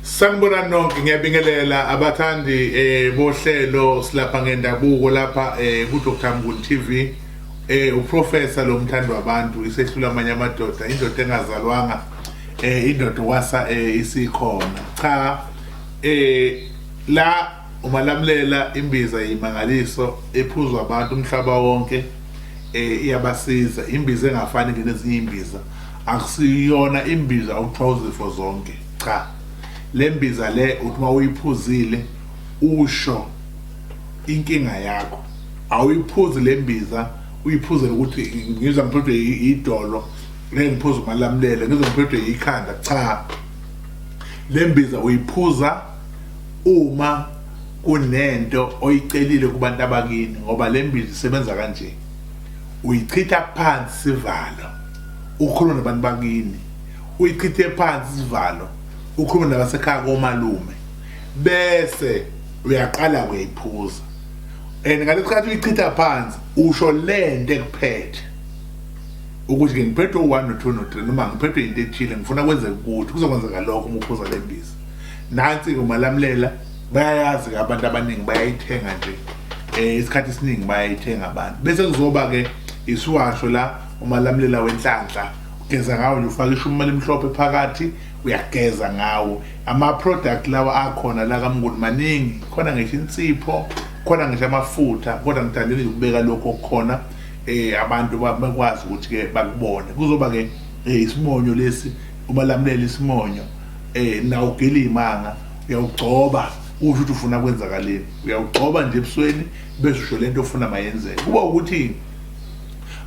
Sanibonani nonke, ngiyabingelela abathandi bohlelo silapha ngendabuko lapha ku Dr Mnguni TV. Uprofessor lo mthandi wabantu, isehlula amanye amadoda, indoda engazalwanga, indoda wasa isikhona. Cha, la uMalamlela imbiza yimangaliso ephuzwa abantu umhlaba wonke, iyabasiza. Imbiza engafani ngenezinye imbiza, akusiyona imbiza okuthiwa uzifo zonke. Cha, le mbiza le uthi uma uyiphuzile usho inkinga yakho. Awuyiphuzi le mbiza uyiphuzele ukuthi ngizwa ngiphethwe idolo, ngeke ngiphuze uMalamlela, ngizwa ngiphethwe ikhanda. Cha, le mbiza uyiphuza uma kunento oyicelile kubantu abakini, ngoba le mbiza isebenza kanje: uyichitha phansi sivalo, ukhuluma nabantu bakini, uyichithe phansi isivalo, ukhulume nabasekhaya komalume, bese uyaqala kuyiphuza. And ngalesikhathi uyichitha phansi usho lento ekuphethe, ukuthi ke ngiphethwe u-1 no-2 no-3, noma ngiphethwe into ethile, ngifuna kwenzeka ukuthi kuzokwenzeka lokho uma uphuza le mbiza. Nansi-ke uMalamlela, bayayazi-ke abantu abaningi, bayayithenga nje, isikhathi esiningi bayayithenga abantu. Bese kuzoba-ke isiwasho la, uMalamlela wenhlanhla, ugeza ngawo nje, ufake ishumi elimhlophe phakathi, uyageza ngawo. Ama-product lawa akhona la kaMnguni maningi, khona ngisho insipho, khona ngisho amafutha, kodwa ngithandile nje ukubeka lokho okukhona, abantu bakwazi ukuthi ke bakubone. Kuzoba ke isimonyo lesi, uMalamlela isimonyo, nawo ugila imanga, uyawugcoba usho ukuthi ufuna kwenzakaleni, uyawugcoba nje ebusweni bese usho lento ofuna mayenzeke. Kuba ukuthi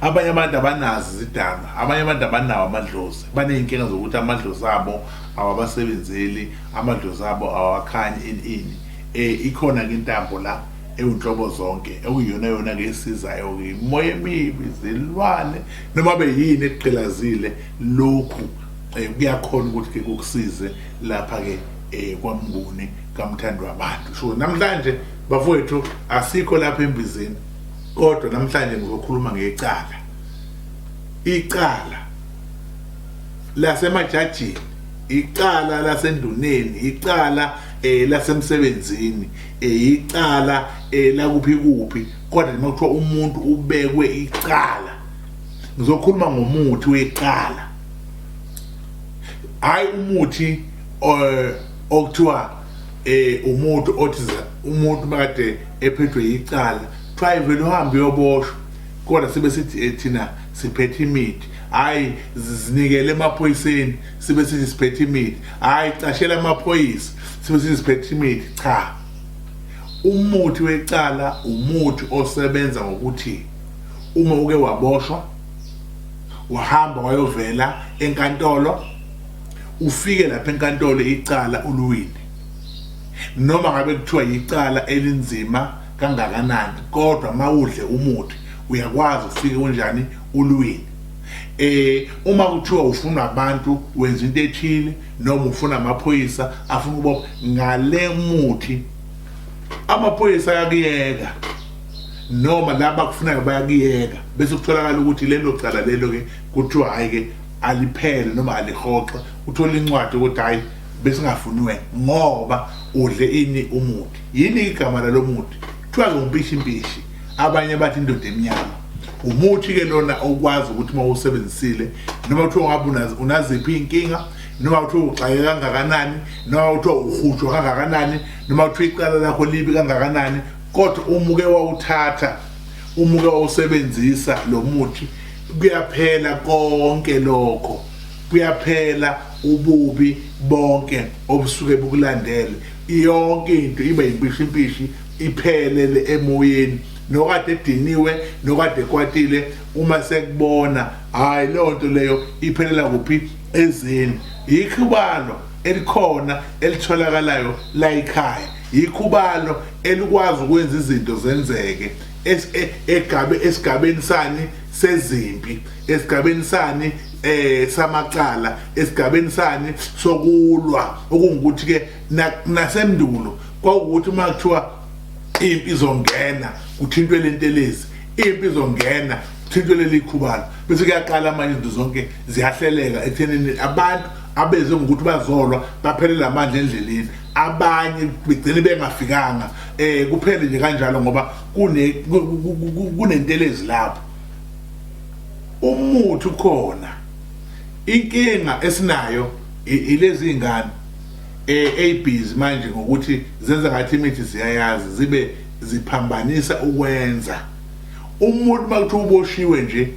abanye abantu abanazo izidanga, abanye abantu abanawo amadlozi, baney'nkinga zokuthi amadlozi abo awabasebenzeli, amadlozi abo awakhanyi ini ini. Ikhona-ke intambo la ewunhlobo zonke, okuyiyona yona-ke esizayo-ke, imoya emibi, izilwane, noma beyini ekugqilazile, lokhu kuyakhona ukuthi-ke kukusize lapha-ke kwaMnguni kaMthandi wabantu. So namhlanje bafowethu asikho lapha embizeni, kodwa namhlanje ngizokhuluma ngecala, icala lasemajajini, icala lasenduneni, icala lasemsebenzini, icala lakuphi kuphi, kodwa noma kuthiwa umuntu ubekwe icala, ngizokhuluma ngomuthi wecala, hayi umuthi okuthiwa umuntu othi umuntu makade ephethwe yicala kuthiwa vele uhambe uyoboshwa, kodwa sibe sithi thina siphethe imithi, hayi zinikele emaphoyiseni, sibe sithi siphethe imithi, hayi cashela amaphoyisa, sibe sithi siphethe imithi. Cha, umuthi wecala umuthi osebenza ngokuthi uma uke waboshwa wahamba wayovela enkantolo, ufike lapha enkantolo icala uluwine, noma ngabe kuthiwa yicala elinzima kangakanani, kodwa mawudle umuthi uyakwazi ufike kunjani uluwine. Uma kuthiwa ufuna abantu wenza into ethile, noma ufuna amaphoyisa afuna ukubopha, ngale muthi amaphoyisa ayakuyeka, noma laba kufunayo bayakuyeka, bese kutholakala ukuthi lelo cala lelo ke kuthiwa hayi ke aliphele noma alihoxe, uthola incwadi ukuthi hayi besingafuni wena ngoba udle ini umuthi. Yini igama lalo muthi? Kuthiwa ke umpishimpishi, abanye bathi indoda emnyama. Umuthi ke lona okwazi ukuthi uma usebenzisile, noma kuthiwa ngabe unaziphi inkinga, noma kuthiwa uxake kangakanani, noma kuthiwa uhutshwa kangakanani, noma kuthiwa icala lakho libi kangakanani, kodwa uma uke wawuthatha, uma uke wawusebenzisa lo muthi, kuyaphela konke lokho, kuyaphela ububi bonke obusuke bukulandele, yonke into iba yimpishimpishi, iphelele emoyeni. Nokade ediniwe, nokade ekwatile, uma sekubona hayi leyo nto leyo iphelela kuphi? Ezeni. Yikhubalo elikhona elitholakalayo la ekhaya, yikhubalo elikwazi ukwenza izinto zenzeke egabe esigabeni sani sezimpi, esigabeni sani samacala, esigabeni sani sokulwa, okungukuthi ke nasendulo kwakuwukuthi uma kuthiwa impi izongena kuthintwe lentelezi, impi izongena kuthintwe leli khubalo, bese kuyaqala manje izinto zonke ziyahleleka ekuthenini abantu abeze ngokuthi bazolwa baphelele amandla endleleni, abanye begcine bengafikanga, kuphele nje kanjalo ngoba kunentelezi lapho. Umuthi ukhona, inkinga esinayo ilezi ingane eyibhizi manje ngokuthi zenza ngathi imithi ziyayazi, zibe ziphambanisa ukwenza. Umuntu makuthiwa uboshiwe nje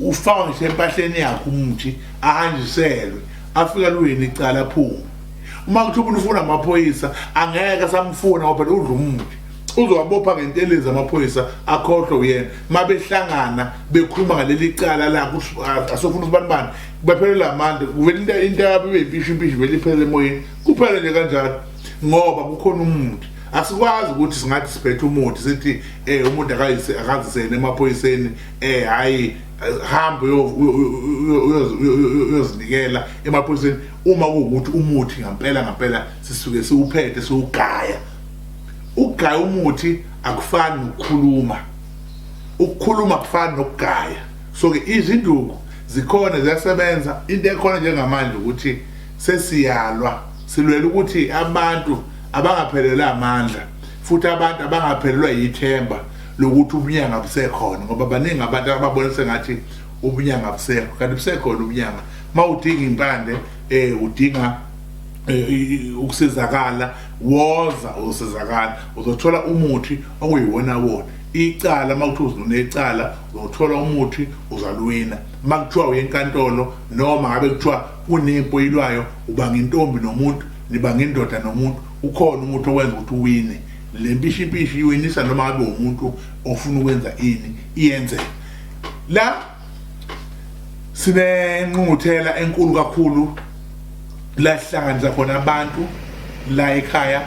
ufakwa ngisho empahleni yakhe umuthi, ahanjiselwe, afika lweni icala aphume. Uma kuthiwa umuntu ufuna amaphoyisa angeke asamfuna ngoba phela udla umuthi, uzowabopha ngentelezi amaphoyisa akhohlwe uyena. Mabehlangana bekhuluma ngaleli cala la asofuna usibanibani, baphelele amandla, kuvela into yabo ibe impishi impishi, vele iphelele emoyeni, kuphele nje kanjalo ngoba kukhona umuthi. Asikwazi ukuthi singathi siphethe umuthi sithi umuntu akayise akazisene emaphoyiseni, hayi hamba uyozinikela emaphoyiseni, uma kuwukuthi umuthi ngampela ngampela sisuke siwuphethe siwugaya. Ukugaya umuthi akufani nokukhuluma, ukukhuluma kufani nokugaya. So ke izinduku zikhona ziyasebenza. Into ekhona njengamanje ukuthi sesiyalwa, silwela ukuthi abantu abangaphelelwa amandla futhi abantu abangaphelelwa yithemba lokuthi ubunyanga busekhona, ngoba baningi abantu ababona sengathi ubunyanga busekho, kanti busekhona ubunyanga. Uma udinga impande, udinga ukusizakala, woza uzosizakala, uzothola umuthi okuyiwona wona. Icala uma kuthiwa unecala uzothola umuthi uzaluwina. Uma kuthiwa uye enkantolo noma ngabe kuthiwa kunempi oyilwayo, ubanga intombi nomuntu, nibanga indoda nomuntu, ukhona umuthi owenza ukuthi uwine. Le mpishipishi iwinisa noma ngabe umuntu ofuna ukwenza ini, iyenzeka. La sinenqunguthela enkulu kakhulu la sihlanganisa khona abantu la ekhaya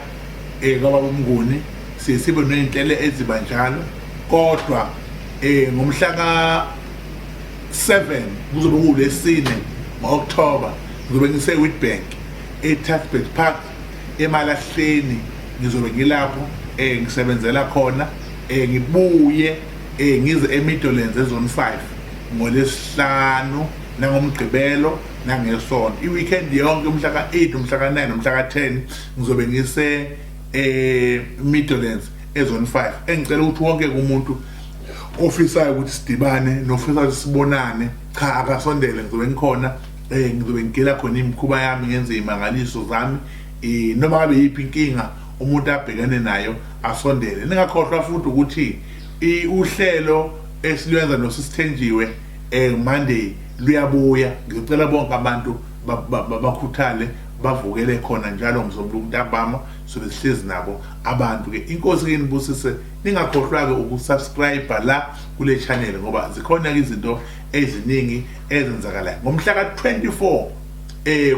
kwababa uMnguni, siye sibe ney'nhlelo eziba njalo, kodwa ngomhla ka-7 kuzobe kuwulesine ngo-October, ngizobe ngise-Witbank e-Cuthbert Park eMalahleni, ngizobe ngilapho ngisebenzela khona, ngibuye ngize eMidlands eZone 5 ngolesihlanu nangomgqibelo nangesonto, i-weekend yonke, umhla ka-8, umhla ka-9, umhla ka-10 ngizobe ngise Midlands eZone 5. Engicela ukuthi wonke umuntu ofisayo ukuthi sidibane nofisa ukuthi sibonane, cha akasondele, ngizobe ngikhona, ngizobe ngigila khona imikhuba yami, ngenze imangaliso zami, noma ngabe yiphi inkinga umuntu abhekene nayo asondele. Ningakhohlwa futhi ukuthi uhlelo esilwenza noSisithenjiwe Monday luyabuya. Ngicela bonke abantu bakhuthale bavukele khona njalo ngomsombuluko ntambama, sobe sihlezi nabo abantu ke. Inkosi ke inibusise, ningakhohlwa ke ukusubscribe la kule channel ngoba zikhona ke izinto eziningi ezenzakalayo. Ngomhla ka-24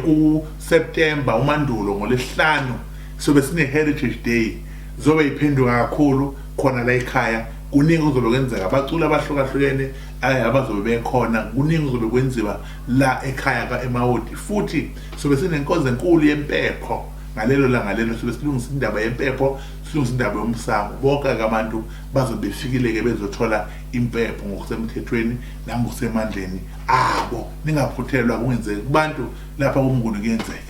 ku September uMandulo ngolesihlanu sobe sine Heritage Day, zobe iphenduka kakhulu khona la ekhaya. Kuningi kuzobe kwenzeka, abaculi abahlukahlukene abazobe bekhona, kuningi kuzobe kwenziwa la ekhaya ka-Emawoti. Futhi sobe sinenkonzo enkulu yempepho ngalelo langa lelo, sobe silungisa indaba yempepho, silungisa indaba yomsamo. Bonke-ke abantu bazobe befikile-ke bezothola impepho ngokusemthethweni nangokusemandleni abo. Ningaphuthelwa, kungenzeki kubantu lapha kuMnguni, kuyenzeka.